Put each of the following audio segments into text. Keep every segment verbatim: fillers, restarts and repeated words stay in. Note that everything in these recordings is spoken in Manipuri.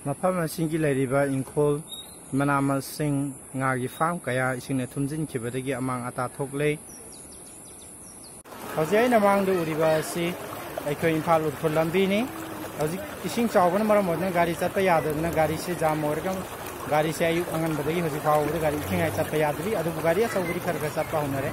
ꯃꯐꯝ ꯑꯁꯤꯒꯤ ꯂꯩꯔꯤꯕ ꯏꯪꯈꯣꯜ, ꯃꯅꯥ ꯃꯁꯤꯡ, ꯉꯥꯒꯤ ꯐꯥꯔꯝ ꯀꯌꯥ ꯏꯁꯤꯡꯅ ꯊꯨꯝꯖꯤꯟꯈꯤꯕꯗꯒꯤ ꯑꯃꯥꯡ ꯑꯇꯥ ꯊꯣꯛꯂꯦ꯫ ꯍꯧꯖꯤꯛ ꯑꯩꯅ ꯃꯥꯡꯗ ꯎꯔꯤꯕ ꯑꯁꯤ ꯑꯩꯈꯣꯏ ꯏꯝꯐꯥꯜ ꯎꯔꯈꯨꯜ ꯂꯝꯕꯤꯅꯤ꯫ ꯍꯧꯖꯤꯛ ꯏꯁꯤꯡ ꯆꯥꯎꯕꯅ ꯃꯔꯝ ꯑꯣꯏꯗꯨꯅ ꯒꯥꯔꯤ ꯆꯠꯄ ꯌꯥꯗꯗꯅ ꯒꯥꯔꯤꯁꯤ ꯖꯥꯝ ꯑꯣꯏꯔꯒ ꯒꯥꯔꯤꯁꯦ ꯑꯌꯨꯛ ꯑꯉꯟꯕꯗꯒꯤ ꯍꯧꯖꯤꯛ ꯐꯥꯎꯕꯗ ꯒꯥꯔꯤ ꯏꯟꯊꯤꯉꯥꯏ ꯆꯠꯄ ꯌꯥꯗ꯭ꯔꯤ꯫ ꯑꯗꯨꯕꯨ ꯒꯥꯔꯤ ꯑꯆꯧꯕꯗꯤ ꯈꯔ ꯈꯔ ꯆꯠꯄ ꯍꯧꯅꯔꯦ꯫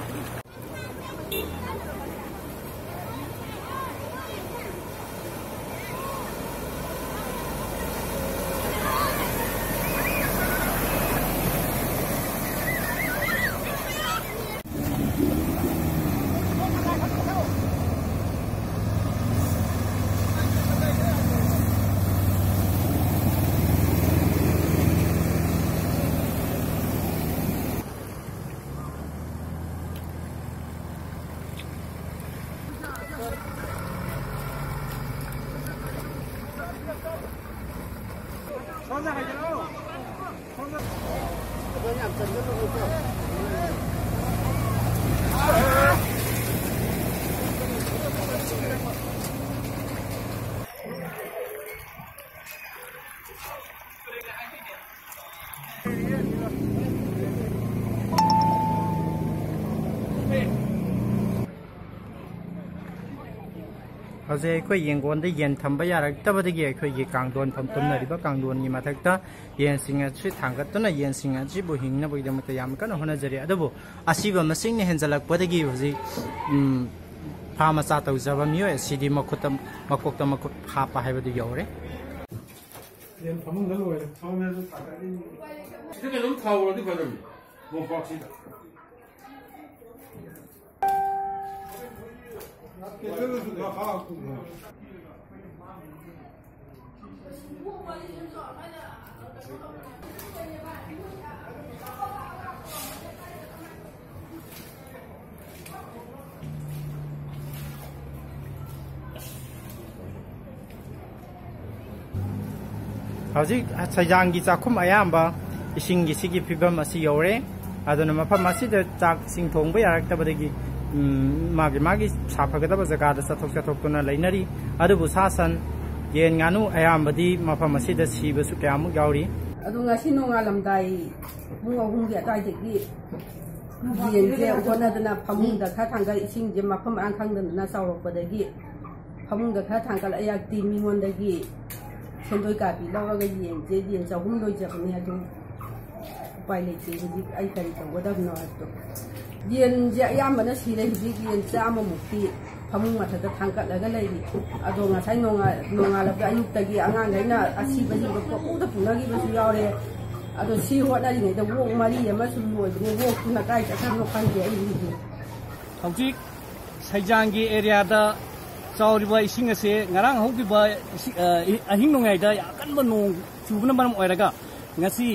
ꯍꯧꯖꯤꯛ ꯑꯩꯈꯣꯏ ꯌꯦꯡꯒꯣꯟꯗ ꯌꯦꯟ ꯊꯝꯕ ꯌꯥꯔꯛꯇꯕꯗꯒꯤ ꯑꯩꯈꯣꯏꯒꯤ ꯀꯥꯡꯊꯣꯟ ꯐꯝ, ꯇꯨꯝꯅꯔꯤꯕ ꯀꯥꯡꯊꯣꯟꯒꯤ ꯃꯊꯛꯇ ꯌꯦꯟꯁꯤꯡ ꯑꯁꯤ ꯊꯥꯡꯒꯠꯇꯨꯅ ꯌꯦꯟꯁꯤꯡ ꯑꯁꯤꯕꯨ ꯍꯤꯡꯅꯕꯒꯤꯗꯃꯛꯇ ꯌꯥꯝ ꯀꯟꯅ ꯍꯣꯠꯅꯖꯔꯤ꯫ ꯑꯗꯨꯕꯨ ꯑꯁꯤꯕ ꯃꯁꯤꯡꯅ ꯍꯦꯟꯖꯜꯂꯛꯄꯗꯒꯤ ꯍꯧꯖꯤꯛ, ꯎꯝ, ꯐꯥ ꯃꯆꯥ ꯇꯧꯖꯕ ꯃꯤꯑꯣꯏ ꯑꯁꯤꯗꯤ ꯃꯈꯨꯠꯇ, ꯃꯀꯣꯛꯇ ꯃꯈꯨꯠ ꯍꯥꯞꯄ ꯍꯥꯏꯕꯗꯨ ꯌꯧꯔꯦ꯫ ꯌꯦꯟ ꯐꯃꯨꯡꯗ ꯂꯣꯏꯔꯦ꯫ ꯁꯤꯗ ꯀꯩꯅꯣꯝ ꯊꯥꯎꯔꯗꯤ ꯐꯗꯧꯅꯤ, ꯃꯣꯝꯄꯥꯛꯁꯤꯗ꯫ ꯍꯧꯖꯤꯛ ꯁꯩꯖꯥꯡꯒꯤ ꯆꯥꯛꯈꯨꯝ ꯑꯌꯥꯝꯕ ꯏꯁꯤꯡꯒꯤ ꯁꯤꯒꯤ ꯐꯤꯕꯝ ꯑꯁꯤ ꯌꯧꯔꯦ꯫ ꯑꯗꯨꯅ ꯃꯐꯝ ꯑꯁꯤꯗ ꯆꯥꯛ ꯏꯁꯤꯡ ꯊꯣꯡꯕ ꯌꯥꯔꯛꯇꯕꯗꯒꯤ, ꯎꯝ, ꯃꯥꯒꯤ ꯃꯥꯒꯤ ꯁꯥꯐꯒꯗꯕ ꯖꯒꯥꯗ ꯆꯠꯊꯣꯛ ꯆꯠꯊꯣꯛꯇꯨꯅ ꯂꯩꯅꯔꯤ꯫ ꯑꯗꯨꯕꯨ ꯁꯥ ꯁꯟ ꯌꯦꯟ ꯉꯥꯅꯨ ꯑꯌꯥꯝꯕꯗꯤ ꯃꯐꯝ ꯑꯁꯤꯗ ꯁꯤꯕꯁꯨ ꯀꯌꯥꯃꯨꯛ ꯌꯥꯎꯔꯤ꯫ ꯑꯗꯨ ꯉꯁꯤ ꯅꯣꯡꯉꯥꯜꯂꯝꯗꯥꯏ ꯄꯨꯡ ꯑꯍꯨꯝꯒꯤ ꯑꯗꯨꯋꯥꯏꯗꯒꯤ ꯌꯦꯟꯁꯦ ꯍꯣꯠꯅꯗꯅ ꯐꯃꯨꯡꯗ ꯈꯔ ꯊꯥꯡꯒꯠ, ꯏꯁꯤꯡꯁꯦ ꯃꯐꯝ ꯃꯔꯥꯡ ꯈꯪꯗꯗꯅ ꯆꯥꯎꯔꯛꯄꯗꯒꯤ ꯐꯃꯨꯡꯗ ꯈꯔ ꯊꯥꯡꯒꯠꯂꯛꯑꯦ꯫ ꯇꯤ ꯃꯤꯉꯣꯟꯗꯒꯤ ꯁꯦꯟꯗꯣꯏ ꯀꯥꯕꯤ ꯂꯧꯔꯒ ꯌꯦꯟꯁꯦ, ꯌꯦꯟ ꯆꯍꯨꯝ ꯂꯣꯏꯖꯕꯅꯦ꯫ ꯑꯗꯨ ꯎꯄꯥꯏ ꯂꯩꯇꯦ꯫ ꯍꯧꯖꯤꯛ ꯑꯩ ꯀꯔꯤ ꯇꯧꯒꯗꯕꯅꯣ ꯍꯥꯏꯕꯗꯣ꯫ ꯌꯦꯟꯁꯦ ꯑꯌꯥꯝꯕꯅ ꯁꯤꯔꯦ꯫ ꯍꯧꯖꯤꯛ ꯌꯦꯟ ꯆꯥꯝꯃꯃꯨꯛꯇꯤ ꯐꯃꯨꯡ ꯃꯊꯛꯇ ꯊꯥꯡꯀꯠꯂꯒ ꯂꯩꯔꯤ꯫ ꯑꯗꯣ ꯉꯁꯥꯏ ꯅꯣꯡꯉꯥ-, ꯅꯣꯡꯉꯥꯜꯂꯛꯄ ꯑꯌꯨꯛꯇꯒꯤ ꯑꯉꯥꯡꯈꯩꯅ ꯑꯁꯤꯕꯁꯤꯡꯗꯣ ꯄꯨꯗ ꯄꯨꯅꯈꯤꯕꯁꯨ ꯌꯥꯎꯔꯦ꯫ ꯑꯗꯣ ꯁꯤ ꯍꯣꯠꯅꯔꯤꯉꯩꯗ ꯑꯣꯛ ꯃꯔꯤ ꯑꯃꯁꯨ ꯂꯣꯏꯕꯅꯦ꯫ ꯑꯣꯛꯇꯨꯅ ꯀꯥꯏ ꯆꯠꯈ꯭ꯔꯕꯅꯣ ꯈꯪꯗꯦ ꯑꯩ ꯍꯧꯖꯤꯛ꯫ ꯍꯧꯖꯤꯛ ꯁꯩꯖꯥꯡꯒꯤ ꯑꯦꯔꯤꯌꯥꯗ ꯆꯥꯎꯔꯤꯕ ꯏꯁꯤꯡ ꯑꯁꯦ ꯉꯔꯥꯡ ꯍꯧꯈꯤꯕ ꯏꯁꯤ-, ꯑ, ꯏ-, ꯑꯍꯤꯡ ꯅꯣꯡꯌꯥꯏꯗ ꯌꯥꯝ ꯀꯟꯕ ꯅꯣꯡ ꯆꯨꯕꯅ ꯃꯔꯝ ꯑꯣꯏꯔꯒ ꯉꯁꯤ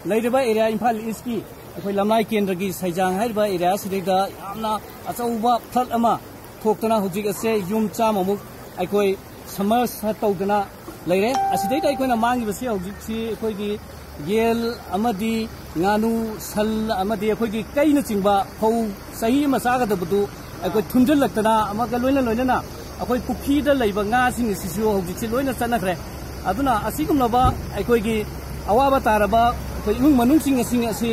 ꯂꯩꯔꯤꯕ ꯑꯦꯔꯤꯌꯥ ꯏꯝꯐꯥꯜ ꯏꯁꯀꯤ ꯑꯩꯈꯣꯏ ꯂꯝꯂꯥꯏ ꯀꯦꯟꯗ꯭ꯔꯒꯤ ꯁꯩꯖꯥꯡ ꯍꯥꯏꯔꯤꯕ ꯑꯦꯔꯤꯌꯥ ꯑꯁꯤꯗꯩꯗ ꯌꯥꯝꯅ ꯑꯆꯧꯕ ꯐ꯭ꯂꯠ ꯑꯃ ꯊꯣꯛꯇꯅ ꯍꯧꯖꯤꯛ ꯑꯁꯦ ꯌꯨꯝ ꯆꯥꯝꯃꯃꯨꯛ ꯑꯩꯈꯣꯏ ꯁꯃꯔꯁ ꯇꯧꯗꯅ ꯂꯩꯔꯦ꯫ ꯑꯁꯤꯗꯩꯗ ꯑꯩꯈꯣꯏꯅ ꯃꯥꯡꯉꯤꯕꯁꯤ ꯍꯧꯖꯤꯛꯁꯤ ꯑꯩꯈꯣꯏꯒꯤ ꯌꯦꯜ ꯑꯃꯗꯤ ꯉꯥꯅꯨ, ꯁꯟ ꯑꯃꯗꯤ ꯑꯩꯈꯣꯏꯒꯤ ꯀꯩꯅꯆꯤꯡꯕ ꯐꯧ ꯆꯍꯤ ꯑꯃ ꯆꯥꯒꯗꯕꯗꯨ ꯑꯩꯈꯣꯏ ꯊꯨꯝꯖꯤꯜꯂꯛꯇꯅ ꯑꯃꯒ ꯂꯣꯏꯅ ꯂꯣꯏꯅꯅ ꯑꯩꯈꯣꯏ ꯄꯨꯈ꯭ꯔꯤꯗ ꯂꯩꯕ ꯉꯥꯁꯤꯡ ꯑꯁꯤꯁꯨ ꯍꯧꯖꯤꯛꯁꯤ ꯂꯣꯏꯅ ꯆꯠꯅꯈ꯭ꯔꯦ꯫ ꯑꯗꯨꯅ ꯑꯁꯤꯒꯨꯝꯂꯕ ꯑꯩꯈꯣꯏꯒꯤ ꯑꯋꯥꯕ ꯇꯥꯔꯕ ꯑꯩꯈꯣꯏ ꯏꯃꯨꯡ ꯃꯅꯨꯡꯁꯤꯡ ꯑꯁꯤꯡ ꯑꯁꯤ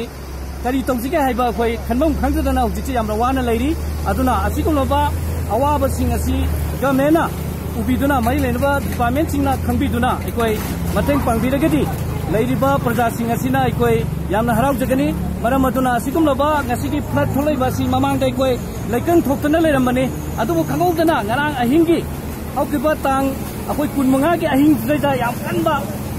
ꯀꯔꯤ ꯇꯧꯁꯤꯒꯦ ꯍꯥꯏꯕ ꯑꯩꯈꯣꯏ ꯈꯟꯐꯝ ꯈꯪꯗꯗꯅ ꯍꯧꯖꯤꯛꯁꯤ ꯌꯥꯝꯅ ꯋꯥꯅ ꯂꯩꯔꯤ꯫ ꯑꯗꯨꯅ ꯑꯁꯤꯒꯨꯝꯂꯕ ꯑꯋꯥꯕꯁꯤꯡ ꯑꯁꯤ ꯒꯃꯦꯟꯅ ꯎꯕꯤꯗꯨꯅ ꯃꯔꯤ ꯂꯩꯅꯕ ꯗꯤꯄꯥꯔꯠꯃꯦꯟꯁꯤꯡꯅ ꯈꯪꯕꯤꯗꯨꯅ ꯑꯩꯈꯣꯏ ꯃꯇꯦꯡ ꯄꯥꯡꯕꯤꯔꯒꯗꯤ ꯂꯩꯔꯤꯕ ꯄ꯭ꯔꯖꯥꯁꯤꯡ ꯑꯁꯤꯅ ꯑꯩꯈꯣꯏ ꯌꯥꯝꯅ ꯍꯔꯥꯎꯖꯒꯅꯤ꯫ ꯃꯔꯝ ꯑꯗꯨꯅ ꯑꯁꯤꯒꯨꯝꯂꯕ ꯉꯁꯤꯒꯤ ꯐ꯭ꯂꯠ ꯊꯣꯛꯂꯛꯏꯕ ꯑꯁꯤ ꯃꯃꯥꯡꯗ ꯑꯩꯈꯣꯏ ꯂꯩꯀꯪ ꯊꯣꯛꯇꯅ ꯂꯩꯔꯝꯕꯅꯤ꯫ ꯑꯗꯨꯕꯨ ꯈꯪꯍꯧꯗꯅ ꯉꯔꯥꯡ ꯑꯍꯤꯡꯒꯤ ꯍꯧꯈꯤꯕ ꯇꯥꯡ ꯑꯩꯈꯣꯏ ꯀꯨꯟꯃꯉꯥꯒꯤ ꯑꯍꯤꯡꯗꯨꯗꯩꯗ ꯌꯥꯝ ꯀꯟꯕ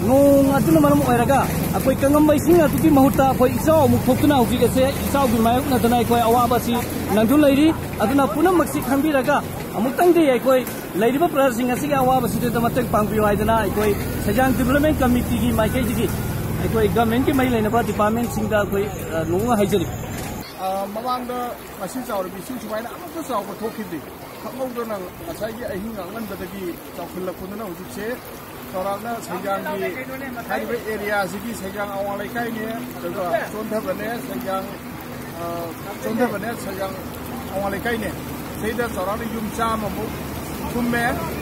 ꯅꯣꯡ ꯑꯗꯨꯅ ꯃꯔꯝ ꯑꯣꯏꯔꯒ ꯑꯩꯈꯣꯏ ꯀꯪꯉꯝꯕ ꯏꯁꯤꯡ ꯑꯗꯨꯒꯤ ꯃꯍꯨꯠꯇ ꯑꯩꯈꯣꯏ ꯏꯆꯥꯎ ꯑꯃꯨꯛ ꯊꯣꯛꯇꯨꯅ ꯍꯧꯖꯤꯛ ꯑꯁꯦ ꯏꯆꯥꯎꯒꯤ ꯃꯥꯌꯣꯛꯅꯗꯅ ꯑꯩꯈꯣꯏ ꯑꯋꯥꯕ ꯑꯁꯤ ꯅꯪꯗꯨꯅ ꯂꯩꯔꯤ꯫ ꯑꯗꯨꯅ ꯄꯨꯝꯅꯃꯛꯁꯤ ꯈꯪꯕꯤꯔꯒ ꯑꯃꯨꯛꯇꯪꯗꯤ ꯑꯩꯈꯣꯏ ꯂꯩꯔꯤꯕ ꯄ꯭ꯔꯖꯥꯁꯤꯡ ꯑꯁꯤꯒꯤ ꯑꯋꯥꯕꯁꯤꯗ ꯃꯇꯦꯡ ꯄꯥꯡꯕꯤꯌꯨ ꯍꯥꯏꯗꯅ ꯑꯩꯈꯣꯏ ꯁꯩꯖꯥꯡ ꯗꯤꯕꯂꯞꯃꯦꯟ ꯀꯃꯤꯇꯤꯒꯤ ꯃꯥꯏꯀꯩꯗꯒꯤ ꯑꯩꯈꯣꯏ ꯒꯃꯦꯟꯒꯤ ꯃꯔꯤ ꯂꯩꯅꯕ ꯗꯤꯄꯥꯔꯠꯃꯦꯟꯁꯤꯡꯗ ꯑꯩꯈꯣꯏ, ꯑ, ꯅꯣꯡꯃ ꯍꯥꯏꯖꯔꯤ꯫ ꯑ, ꯃꯃꯥꯡꯗ ꯉꯁꯤ ꯆꯥꯎꯔꯕ ꯏꯁꯤꯡ ꯁꯨꯃꯥꯏꯅ ꯑꯃꯨꯛꯇ ꯆꯥꯎꯕ ꯊꯣꯛꯈꯤꯗ꯭ꯔꯤ꯫ ꯈꯪꯍꯧꯗꯅ ꯉꯁꯥꯏꯒꯤ ꯑꯍꯤꯡ ꯑꯉꯟꯕꯗꯒꯤ ꯆꯥꯎꯈꯠꯂꯛꯄꯗꯨꯅ ꯍꯧꯖꯤꯛꯁꯦ ꯆꯥꯎꯔꯥꯛꯅ ꯁꯩꯖꯥꯡꯒꯤ ꯍꯥꯏꯔꯤꯕ ꯑꯦꯔꯤꯌꯥ ꯑꯁꯤꯒꯤ ꯁꯩꯖꯥꯡ ꯑꯋꯥꯡ ꯂꯩꯀꯥꯏꯅꯦ, ꯑꯗꯨꯒ ꯆꯣꯟꯊꯕꯅꯦ, ꯁꯩꯖꯥꯡ, ꯑ, ꯆꯣꯟꯊꯕꯅꯦ, ꯁꯩꯖꯥꯡ ꯑꯋꯥꯡ ꯂꯩꯀꯥꯏꯅꯦ꯫ ꯁꯤꯗ ꯆꯥꯎꯔꯥꯛꯅ ꯌꯨꯝ ꯆꯥꯝꯃꯃꯨꯛ ꯊꯨꯝꯃꯦ꯫